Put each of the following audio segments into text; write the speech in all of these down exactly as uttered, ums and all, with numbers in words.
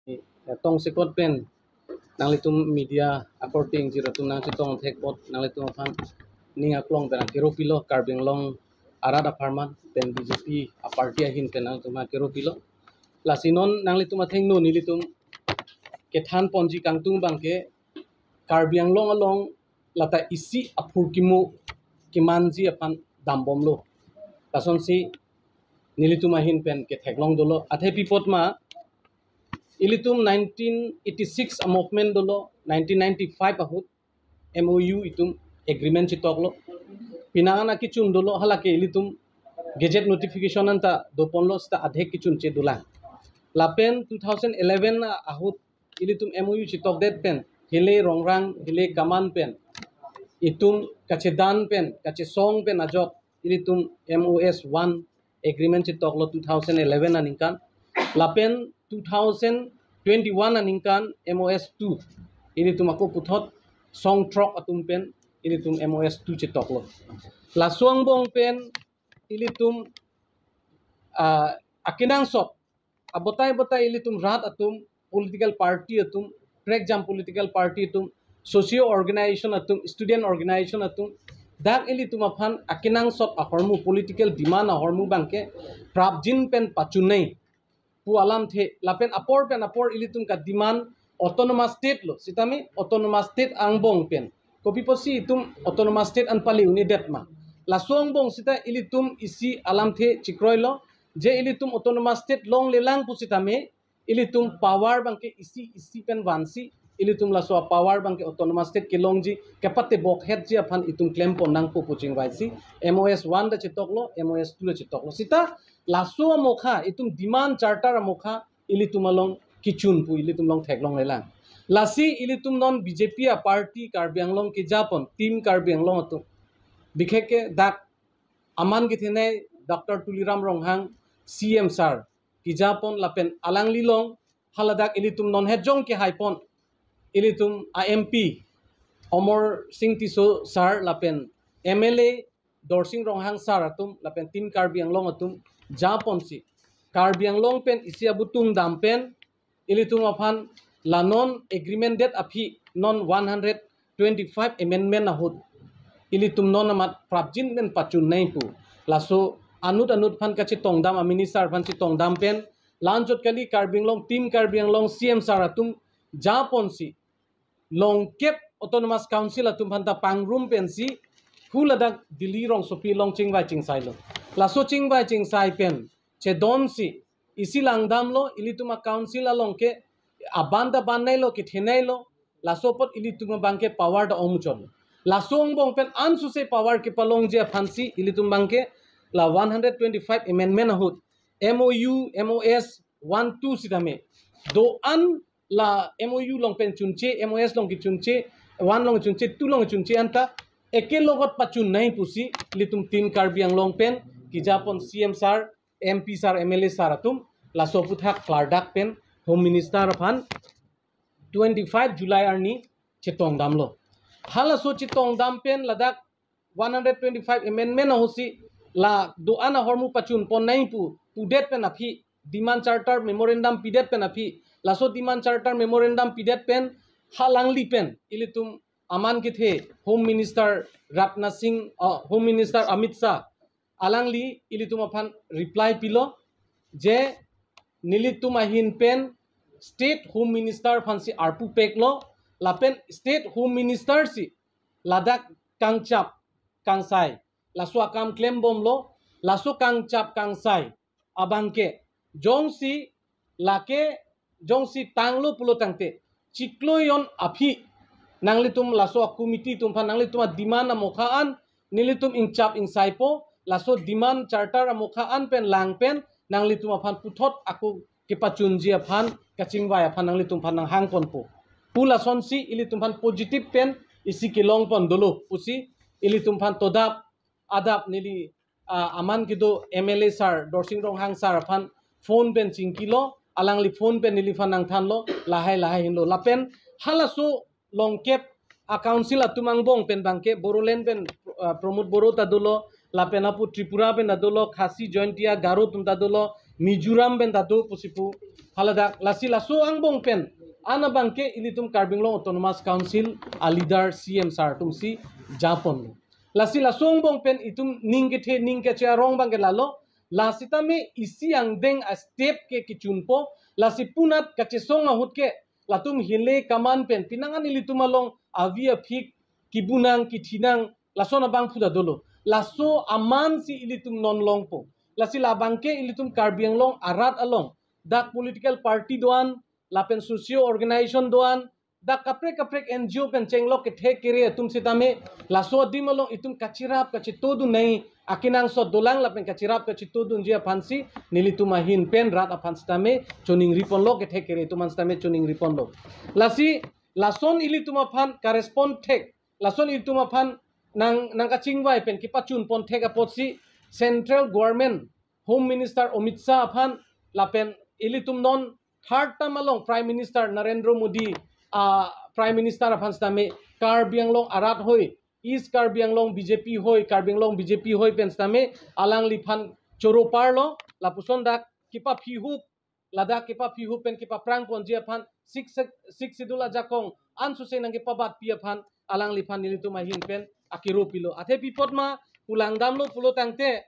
eh, tongsekot pen nanglitum media akorte ingjir atum nangchetong thek apot nanglitum aphan ning aklong pen kero pilo, Karbi Anglong arat apharman pen B J P a-party ahin pen nanglitum aphan kero pilo. Lasi non nanglitum athengno nelitum kethan ponji kangtung abangke Karbi Anglong along lata isi aphurkimo kemanji aphan dambomlo. Lasonsi nelitum ahin pen ketheklong dolo. Athe pi apot ma, ilitum nineteen eighty-six a-movement dolo, nineteen ninety-five ahut M O U itum agreement chetoklo. Penang an akechun dolo, halake ilitum gazette notification anta doponlo, seta adhek kechunche dolang. Lapen two thousand eleven ahut ilitum M O U chetokdet pen, hile Rongrang, hile Kaman pen itum kachedan pen, kachesong pen ajok ilitum M O S one agreement chetoklo two thousand eleven aningkan. Lapen two thousand twenty-one aningkan M O S two, ilitum ako puthot song throk atum pen ilitum M O S two chetoklo. Laso angbong pen ilitum, ah, akenangsot abotai botai ilitum rat atum, political party atum, prekjam political party atum, socio organization atum, student organization atum, dak ilitum aphan akenangsot ahormu, political demand ahormu abangke prapjin pen pachun nangji pu alamthe, lapen apor pen apor ilitum ka-demand autonomous state lo, sitame autonomous state angbong pen kopi apotsi itum autonomous state an pale un-edet ma. Laso angbong seta ilitum isi alamthe chekroilo, je ilitum autonomous state longlelang pusitame ilitum power abangke isi isi pen vansi, ilitum laso power abangke autonomous state kelongji kepate bokhetji aphan itum klempon nangpo pu chingvaisi M O S one ta chetoklo, M O S two ta chetoklo. Seta laso amokha, itum demand charter amokha ilitum along kechun pu ilitum along theklonglelang. Lasi ilitum non B J P a-party Karbi Anglong kejapon, Team Karbi Anglong atum, bikhekke dak aman kethenei Doctor Tuliram Ronghang C M sir kejapon lapen alangli along haladak ilitum non hejong kehaipon, ilitum a-M P Amarsing Tisso sir lapen M L A Dorsing Ronghang sir atum lapen Team Karbi Anglong atum japonsi Karbi Anglong pen isi abutung dam pen ilitum aphan la non agreement det aphi non one hundred twenty-five amendment ahut ilitum non amat prapjin pen pachun nangji pu. Laso anut anut aphan kachetongdam, a-minister aphan chetongdam pen la-anchot kali, Karbi Anglong, Team Karbi Anglong C M sir atum japonsi longkep Autonomous Council atum aphanta pangrum pensi haladak Delhi rongsopi along chingvai chingsailo. Laso chingvai chingsai pen chedonsi isi langdamlo, ilitum a-council along ke aban ta bannailo, kethenailo, laso apot ilitum abangke power ta ongmuchotlo. Laso angbong pen ansose power kepalongji aphansi ilitum abangke la one hundred twenty-five amendment ahut M O U, M O S one two sitame do-an la M O U along pen chunche, M O S along kechunche, one along chunche, two along chunche anta ekelogot pachun nangji pusi ilitum Team Karbi Anglong pen kejapon C M sir, M P sir, M L A sir atum laso aphuthak klardak pen Home Minister aphan twenty-five July arni chetongdamlo. Halaso chetongdam pen ladak one hundred twenty-five amendment ahutsi la do-an ahormu pachun pon nangji pu pudet pen aphi, demand charter memorandum pidet pen aphi, laso demand charter memorandum pidet pen halangli pen ilitum aman kethe Home Minister Rajnath Singh, uh, Home Minister Amit Shah, alangli ilitum aphan reply pilo je nelitum ahin pen State Home Minister aphansi arpu peklo, lapen State Home Minister si ladak kangchap kangsai laso akam klembomlo. Laso kangchap kangsai abangke jongsi lake jongsi tanglo pulo tangte chiklo jon aphi nanglitum laso a-committee atum aphan nanglitum a-demand amokha an nelitum ingchap ingsaipo, laso demand charter amokha an pen lang pen nanglitum aphan puthot ako kepachunji aphan, kachingvai aphan nanglitum aphan nanghangponpo pu lasonsi ilitum aphan positive pen isi kelongpon dolo pusi ilitum aphan todap adap neli, ah, aman kedo M L A sir, Dorsing Ronghang sir aphan phone pen chingkilo, alangli phone pen neliphan nangthanlo, lahai lahai henlo. Lapen halaso longkep a-council atum angbong pen abangke Bodoland pen, ah, Pramod Boro ta dolo, lapen apu Tripura pen ta dolo, Khasi, Jaintia, Garo atum ta dolo, Mizoram pen ta do pusi pu. Haladak lasi laso angbong pen an abangke ilitum Karbi Anglong Autonomous Council a leader C M sir atumsi japon. Lasi laso angbong pen itum ning kethe ning kache arong abangke lalo. Lasitame isi angdeng a step ke kechunpo. Lasi punat kachesong ahut ke latum hile kaman pen pinangan ilitum along avi aphik kibunang kithinang lason abangphu ta dolo. Laso amansi ilitum non longpo. Lasi labangke ilitum Karbi Anglong arat along dak political party do-an, lapen socio organization do-an, dak kaprek kaprek N G O pen chenglok kethek kere atum sitame laso adim along itum kachirap kachitodun nai akenangsot dolang lapen kachirap kachitodunji aphansi nelitum ahin pen rat aphan sitame choningri ponlo, kethek kere atum aphan sitame choningri ponlo. Lasi lason ilitum aphan ka-respond thek, lason ilitum aphan nang nangkachingvai pen kepachun pon thek apotsi Central Government Home Minister Amit Shah aphan lapen ilitum non third term along Prime Minister Narendra Modi, ah, Prime Minister aphan sitame Karbi Anglong arat hoi, East Karbi Anglong B J P hoi, Karbi Anglong B J P hoi pen sitame alangliphan choro parlo, lapuson dak kepaphihup, ladak kepaphihup pen kepaphrang ponji aphan six, six schedule ajakong ansose nangkepabatpi aphan alangliphan nelitum ahin pen akero pilo. Athe pi apot ma pu langdamlo pulo tangte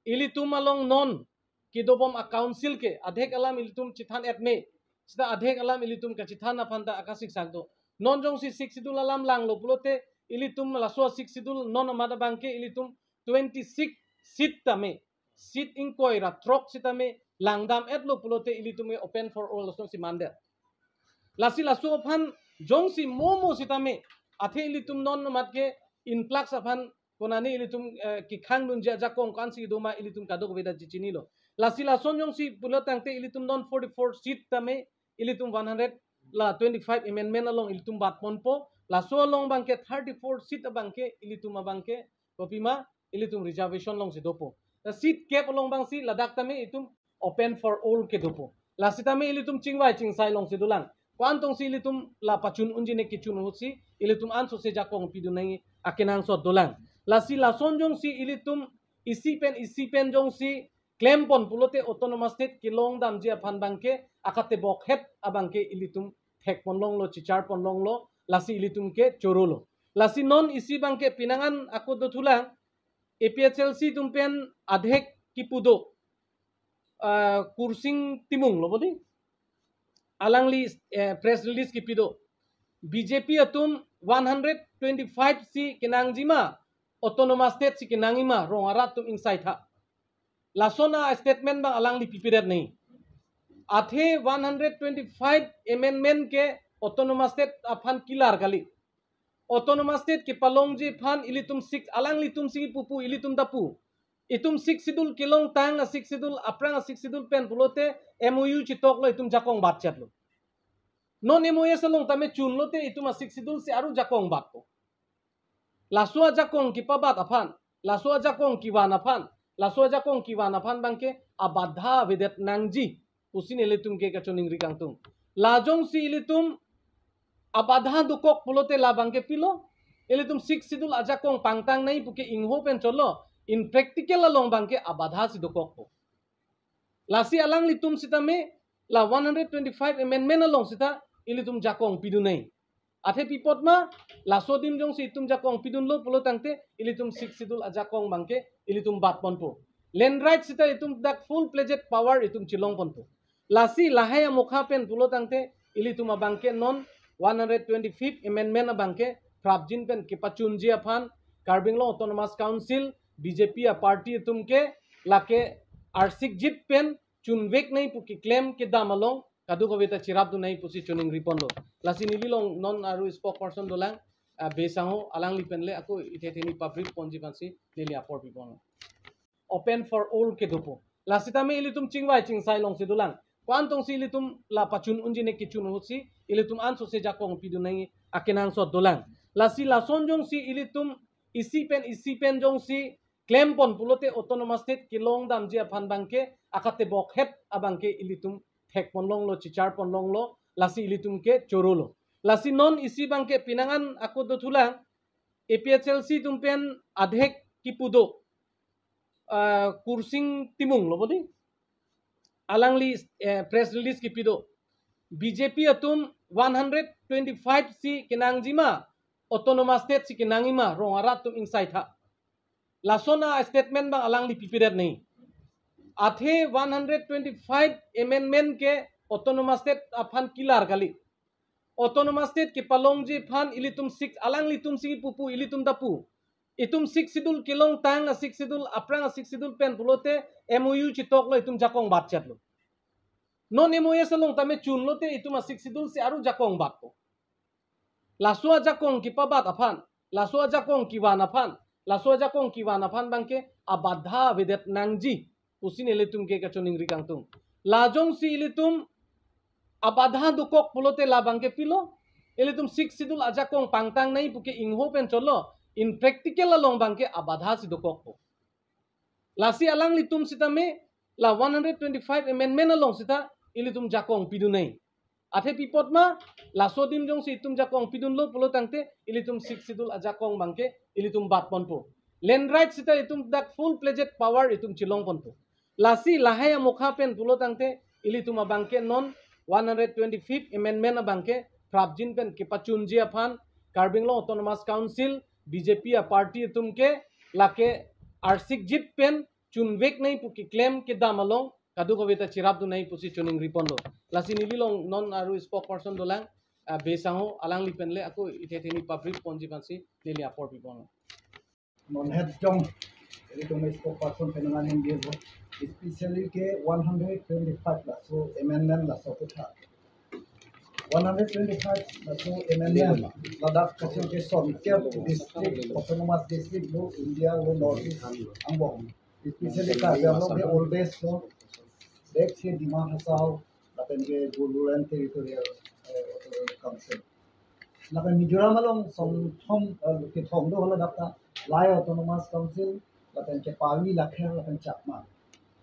ilitum along non kedobom a council ke adhek alam ilitum chethan-et me. Sita adhek alam ilitum kachethan aphan ta akasiksak do. Non jongsi six schedule alam langlo pulote ilitum laso six schedule non amat abangke ilitum twenty-six seat tame, seat ingkoi ra throk sitame langdam-etlo pulote ilitum ke open for all asonsi mandet. Lasi laso aphan jongsi momo sitame athe ilitum non amat ke influx aphan konane ilitum, eh, kekhangdunji ajakong ko-ansi doma ilitum kadokave ta chechinilo. Lasi lason jongsi pulo tangte ilitum non forty-four seat tame ilitum one hundred la twenty-five amendment along ilitum bat ponpo. Laso along abangke thirty-four seat abangke ilitum abangke kopima ilitum reservation alongsi dopo. Ta seat kep along abangsi ladak tame itum open for all ke dopo. Lasitame ilitum chingvai chingsai alongsi dolang. Ko-an tongsi ilitum la pachun unji ne kechun ahutsi ilitum ansose jakong pidun nangji akenangsot dolang. Lasi lason jongsi ilitum isi pen isi pen jongsi klem pon pulote Autonomous State kelong damji aphan abangke akatebok het abangke ilitum thek pon longlo, chichar pon longlo, lasi ilitum ke chorolo. Lasi non isi abangke pinangan ako dothulang, A P H L C atum pen adhek kipu do, ah, Kursing Timung lo bodi. Alangli, eh, press release kipi do. B J P atum one hundred twenty-five si kenangji ma, Autonomous State si kenangji ma, rong arat atum ingsaitha. Lason a statement abang alangli pipidet nai. Athe one hundred twenty-five amendment ke Autonomous State aphan kilar kali. Autonomous State kepalongji aphan ilitum six, alanglitum si pupu ilitum ta pu. Itum six schedule kelong tang a six schedule aphrang a six schedule pen pulote M O U chetoklo itum jakong batchetlo. Non M O S along tame chunlote itum a six schedule si aru jakong batpo. Laso ajakong kepabat aphan, laso ajakong kevan aphan, laso ajakong kevan aphan abangke abadha avedet nangji pusi nelitum ke kachoningri kangtung. La jongsi ilitum abadha dokok pulote labangke pilo, ilitum six schedule ajakong pangtang nai puke ingho pen cholo, in practical along abangke abadha si dokokpo. Lasi alanglitum sitame la one hundred twenty-five amendment along sita ilitum jakong pidun nai. Athe pi apot ma, laso adim jongsi itum jakong pidunlo pulo tangte ilitum six schedule ajakong abangke ilitum bat ponpo. Land right sita itum dak full-fledged power itum chelong ponpo. Lasi lahai amokha pen pulo tangte ilitum abangke non one hundred twenty-fifth amendment abangke prapjin pen kepachunji aphan Karbi Anglong Autonomous Council B J P a party atum ke lake arsikjit pen chunvek nai pu keklem kedam along kadokave ta cherapdun nai pusi choningri ponlo. Lasi neli along non aru spokesperson dolang, ah, Bey Sangho, alangli pen le ako ithe theni public ponji aphansi neli apor pi ponlo. Open for all ke dopo. Lasitame ilitum chingvai chingsai alongsi dolang. Ko-an tongsi ilitum la pachun unji ne kechun ahutsi ilitum ansose jakong pidun nangji akenangsot dolang. Lasi lason jongsi ilitum isi pen isi pen jongsi klem pon pulote Autonomous State kelong damji aphan abangke akatebok het abangke ilitum thek pon longlo, chichar pon longlo, lasi ilitum ke chorolo. Lasi non isi abangke pinangan ako dothulang, A P H L C atum pen adhek kipu do, ah, Kursing Timung lo bodi. alangli eh, press release kipi do. B J P atum one hundred twenty-five si kenangji ma, autonomous state si kenangji ma, rong arat atum ingsai tha. Lason a statement abang alangli pipidet nangji. Athe one hundred twenty-five amendment ke autonomous state aphan kilar kali. Autonomous state kepalongji aphan ilitum six, alanglitum si pupu, ilitum ta pu. Itum six schedule kelong tang a six schedule, aphrang a six schedule pen pulote M O U chetok lo, itum jakong bat chet lo. Non M O S along tame chun lote itum a six schedule si aru jakong bat po. Laso ajakong kipabat aphan, laso ajakong kivan aphan, laso ajakong kivan aphan abangke abadha avedet nangji pusi nelitum ke kachiningri kangtung. La jongsi ilitum abadha dokok pulote la abangke pilo, ilitum six schedule ajakong pangtang nangji puke ingho pen cholo, in practical along abangke abadha si dokok po. Lasi alanglitum sitame la one hundred twenty-five amendment along sita ilitum jakong pidun nangji. Athe pi apot ma, laso adim jongsi itum jakong pidunlo pulo tangte ilitum six schedule ajakong abangke ilitum bat ponpo. Land right sita itum dak full fledged power itum chelong ponpo. Lasi lahai amokha pen pulo tangte ilitum abangke non one hundred twenty-fifth amendment abangke prapjin pen kepachunji aphan Karbi Anglong Autonomous Council, B J P a party atum ke lake arsik jit pen chunvek nangji pu keklem kedam along kadokave ta cherapdun nangji pusi chiningri ponlo. Lasi neli along non aru spokesperson dolang, ah, Bey Sangho, alangli pen le ako ithe theni public ponji aphansi neli apor pi ponlo. Non het jong, ilitum spokesperson pen nangning dia bo. Especially ke one hundred twenty-five laso amendment laso kutha. One hundred twenty-five laso amendment ladak kachung ke som kep district, autonomous district lo India lo North East angbong. Especially Karbi Anglong ke oldest lo, back si Dima Hasao, lapen ke Bodoland Territorial eh, Autonomous Council. Lapen Mizoram along som thom eh, kethom do hala dak ta, Lai Autonomous Council, lapen ke Pawi, Lakher, lapen Chakma.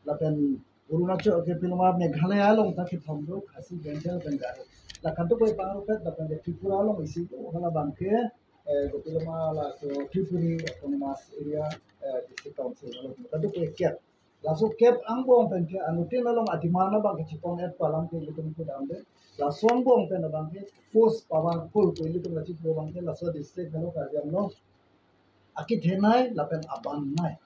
Lapen Arunachal ke piloma Meghalaya along ta kethom do, Khasi, Bengal, Bengali. La kadokave pang rupet, lapen ke Tripura along isi do hala abangke eh, kopiloma laso Tripuri Autonomous Area eh, District Council along kadokave kep. Laso kep angbong pen ke anuttin along a-demand abangke chepon-et pu alam ke ilitum kedam de. Laso angbong pen abangke force powerful pu ilitum kachipu abangke laso district along Karbi Anglong akethenei lapen abannei.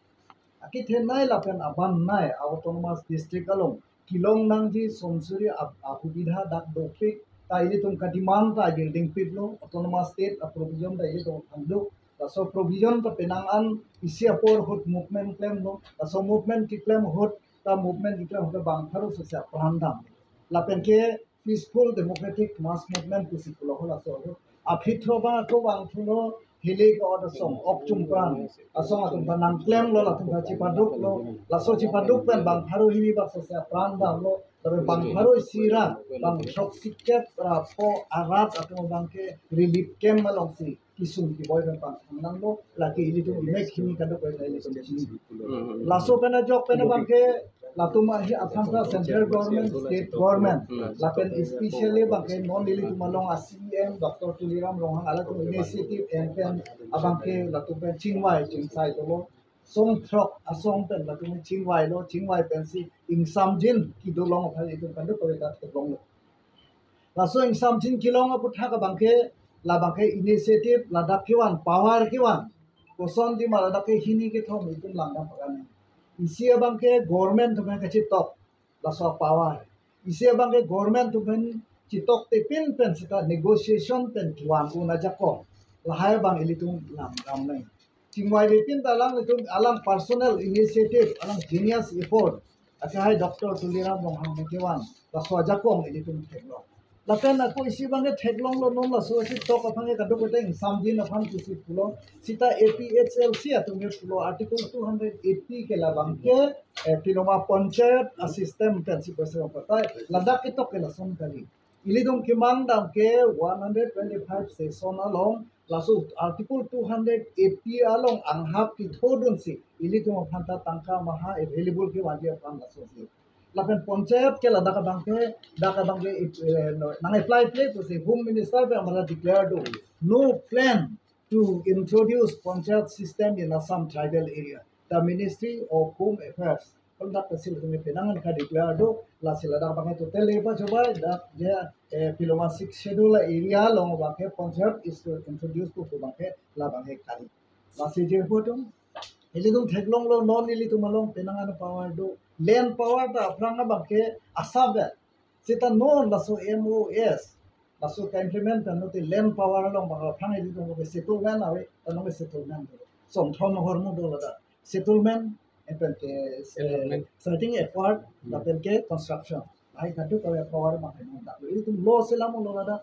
Akethenei lapen abannei a-autonomous district along kelong nangji somsuri a-, ahubidha dak dopik ta ilitum ka-demand ta agilding pit lo, autonomous state a-provision ta ilitum aphan do. Laso provision ta penang an isi apor ahut movement klemlo. Laso movement keklem ahut ta movement keklem ahut ta bang pharo sose apran dam. Lapen ke peaceful democratic mass movement pusi pulo hala so. Aphi throbang ako bang thulo hilik ot asong, ok chumpran asong atum ta nangklemlo, latum ta chepaduklo, laso chepaduk pen bang pharo hini bak sose apran damlo, lapen bang pharo isi ra bang throksi kep ra pho arat atum abangke relief camp alongsi kesung keboi pen pangthang nanglo, lake ilitum imek hini kadokave ta ilitum chini. Laso pen ajok pen abangke latum ahi aphan ta central government, state government, lapen especially abangke non ilitum along a-C E M Doctor Tuliram Ronghang alatum initiative en pen abangke latum pen chingvai chingsai dolo. Song throk asong pen latum chingvailo, chingvai pensi ingsamjin kedo long aphan itum kadokave ta theklonglo. Laso ingsamjin kelong aputhak abangke, labangke initiative ladak kevan, power kevan. Kosonsi ma ladak ke hini kethom itum langdam pakan. Isi abangke government atum pen kachetok, laso power. Isi abangke government atum pen chetokte pin pen seta negotiation pen kevan un ajakong. Lahai abang ilitum langdam nang. Chingvai bepin ta alanglitum alang personal initiative, alang genius effort. Akehai Doctor Tuliram Ronghang pen kevan, laso ajakong ilitum theklong. Lapen ako isi abangke theklonglo non laso achetok aphan ke kadokave ta ingsamjin aphan pusi pulo. Seta A P H L C atum ke pulo Article two hundred eighty ke labangke eh, piloma panchayat a-system pensi pwese patai, ladak ketok ke lason kali. Ilitum kemang dam ke one hundred twenty-five session along, laso Article two hundred eighty along anghap kethodunsi ilitum aphan ta tangka maha available kevanji aphan lasonsi. Lapen panchayat ke ladak abangke, dak abangke eh, no, nang-apply ple pusi Home Minister pen amara declare do, no plan to introduce panchayat system in Assam tribal area. The Ministry of Home Affairs Dak ta si ilitum penang an ka-declare do, lasi ladak abangke total le pa chobai, dak je, eh, piloma Sixth Schedule area along abangke Panchayat is to introduce pu abangke labangke kali. Lasi je pu atum, ilitum theklonglo non ilitum along penang an power do, land power ta aphrang abangke asap ve. Seta non laso M O S, laso ka-implement pen non te land power along abang aphrang ilitum ke settlement ave, ta non ke settlement do. Songthom ahormu do ladak. Settlement, lapen ke, eh, Development. Starting effort, Hmm. lapen ke construction. Lahai kadokave power abangke non dak. Ilitum lo selam lo ladak.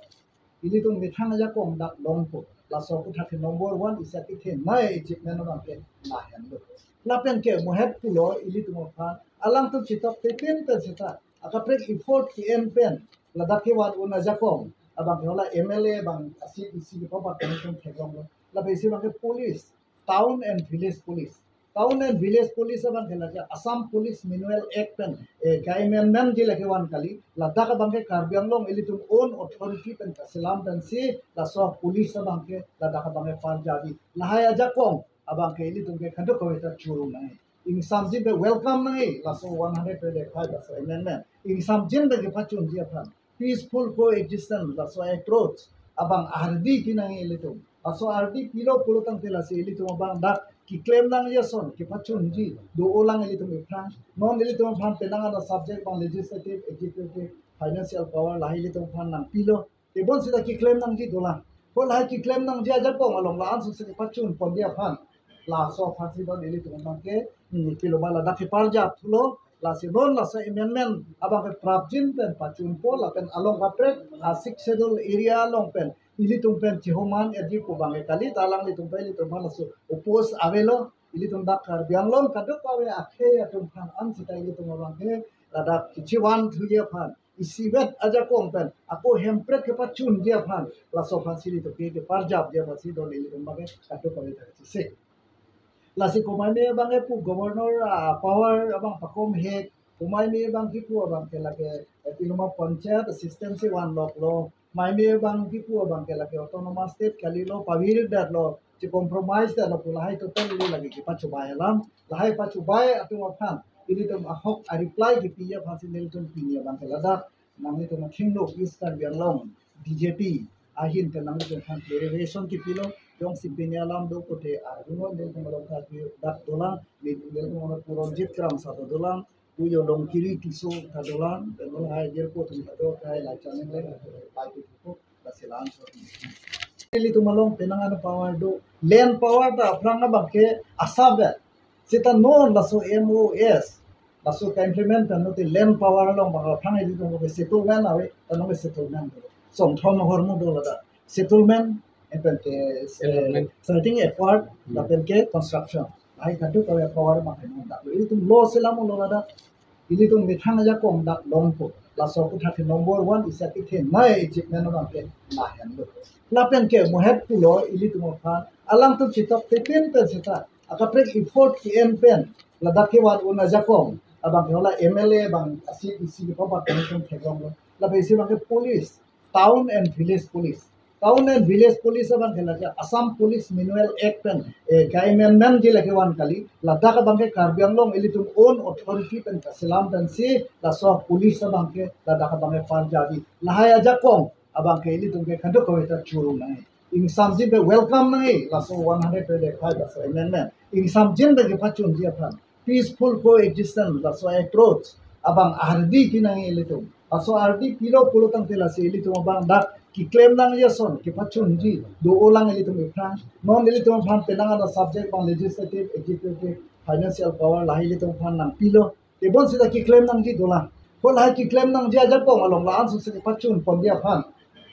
Ilitum methang ajakong dak longpo. Laso aphuthak ke number one isi akethenei achievement abangke lahenlo. Lapen ke mohet pulo ilitum aphan. Alangtum chetoktepin pen seta akaprek effort ke-en pen ladak kevan un ajakong abangke hala M L A abang a-seat isi kepabat pen ilitum theklonglo. Lapen isi abangke police, town and village police. Town and village police abangke lake Assam Police Manual Act pen, eh, ka-amendment ji lake van kali, ladak abangke Karbi Anglong ilitum own authority pen kaselam pensi laso police abangke ladak abangke parjabi. Lahai ajakong abangke ilitum ke kadokave ta churu nangji. Ingsamjin pen welcome nangji laso one hundred twenty-five laso amendment. Ingsamjin pen kepachunji aphan. Peaceful coexistence, laso approach abang ardi pi nangji ilitum. Laso ardi pilo pulo tangte lasi ilitum abang dak keklem nangji ason kepachunji do-olang ilitum aphrang. Non ilitum aphan penang an subject abang legislative, executive, financial power lahai ilitum aphan nangpilo. Tebon seta keklem nangji dolang. Ko lahai keklem nangji ajakong along la-an suse kepachun ponji aphan, laso aphansi non ilitum abangke, hmm, piloma ladak keparjap thulo, lasi non laso amendment abangke prapjin pen pachunpo lapen along kaprek a-Sixth Schedule area along pen ilitum pen chihoman erji pu abangke kali, ta alanglitum pen ilitum aphan laso oppose avelo. Ilitum dak Karbi Anglong kadokave akhei atum aphan an seta ilitum abangke ladak kechivan thuji aphan, isivet ajakong pen ako Hemprek kepachunji aphan, laso aphansi ilitum ke keparjapji aphansi non ilitum abangke kadokave ta kachesik. Lasi komaime abangke pu governor, ah, power abang pakom hek, komaime abang kipu abangke lake, eh, piloma Panchayat system si vanloklo, maime abang kipu abangke lake autonomous state kalilo, pavirdet lo, chi-compromise det lo pu lahai totally lake kepachobai alam, lahai pachobai atum aphan ilitum ahok a-reply kepiji aphansi nelitum pini abangke ladak nanglitum akhingno East Karbi Anglong B J P ahin pen nanglitum aphan clarification kepilo. Jongsi pini alam do pute arjuno nelitum along ta dak dolang, nelitum along Puranjit Kramsa ta dolang, Pujo Longkiri Tisso ta dolang, pen lahai jirpo atum ta do, lahai Laichan Engleng, lahai Pai Kutuko, lasi la-an so. Ilitum along penang an power do, land power ta aphrang abangke asap ve. Seta non laso M O S, laso ka-implement pen non te land power along abang aphrang ilitum ke settlement ave, ta non ke settlement do. Songthom ahormu do ladak. Settlement, lapen ke, eh, Development. Starting effort, Hmm. lapen ke construction. Lahai kadokave power abangke non dak. Ilitum lo selam lo ladak. Ilitum methang ajakong dak longpo. Laso aphuthak ke number one isi akethenei achievement abangke lahenlo. Lapen ke mohet pulo ilitum aphan, alangtum chetoktepin pen seta akaprek effort ke-en pen ladak kevan un ajakong abangke hala M L A abang a-seat isi kepabat pen ilitum theklonglo. Lapen isi abangke police, town and village police. Town and village police abangke lake Assam Police Manual Act pen, eh, ka-amendment ji lake van kali, ladak abangke Karbi Anglong ilitum own authority pen kaselam pensi laso police abangke ladak abangke parjabi. Lahai ajakong abangke ilitum ke kadokave ta churu nangji. Ingsamjin pen welcome nangji laso one hundred twenty-five laso amendment. Ingsamjin pen kepachunji aphan, peaceful coexistence, laso approach abang ardi pi nangji ilitum. Laso ardi pilo pulo tangte lasi ilitum abang dak keklem nangji ason kepachunji do-olang ilitum aphrang. Non ilitum aphan penang an subject abang legislative, executive, financial power lahai ilitum aphan nangpilo. Tebon seta keklem nangji dolang. Ko lahai keklem nangji ajakong along la-an suse kepachun ponji aphan,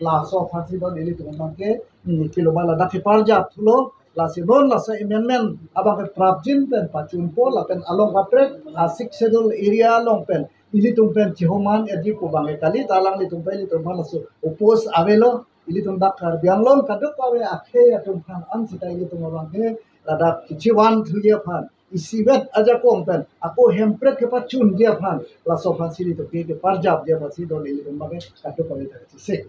laso aphansi non ilitum abangke, hmm, piloma ladak keparjap thulo, lasi non laso amendment abangke prapjin pen pachunpo lapen along kaprek a-Sixth Schedule area along pen ilitum pen chihoman erji pu abangke kali, ta alanglitum pen ilitum aphan laso oppose avelo. Ilitum dak Karbi Anglong kadokave akhei atum aphan an seta ilitum abangke ladak kechivan thuji aphan, isivet ajakong pen ako Hemprek kepachunji aphan, laso aphansi ilitum ke keparjapji aphansi non ilitum abangke kadokave ta kachesik.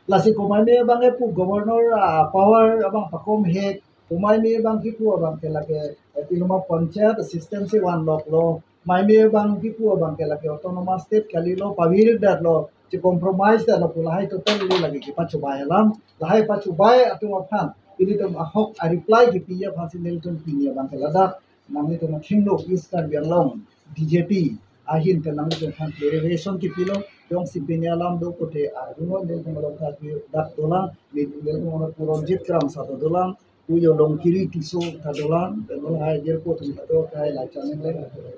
Lasi komaime abangke pu governor, ah, power abang pakom hek, komaime abang kipu abangke lake, eh, piloma Panchayat system si vanloklo, Maime abang kipu abang ke lake autonomous state kalilo, pavirdet lo, che compromise det lo pu lahai totally lake kepachobei alam, lahai pachobei atum aphan ilitum ahok a-reply kipi aphansi nelitum pini abang ke ladak nanglitum athengno East Karbi Anglong B J P ahin ke nanglitum aphan clarification kipilo. Jongsi pini alam do pute arjuno nelitum along ta dak dolang, nelitum along Puranjit Kramsa ta dolang, Pujo Longkiri Tisso ta dolang, dan lahai jirpo atum ta do, lahai lai channel le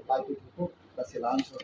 pai pi thupo, lasi la-anso.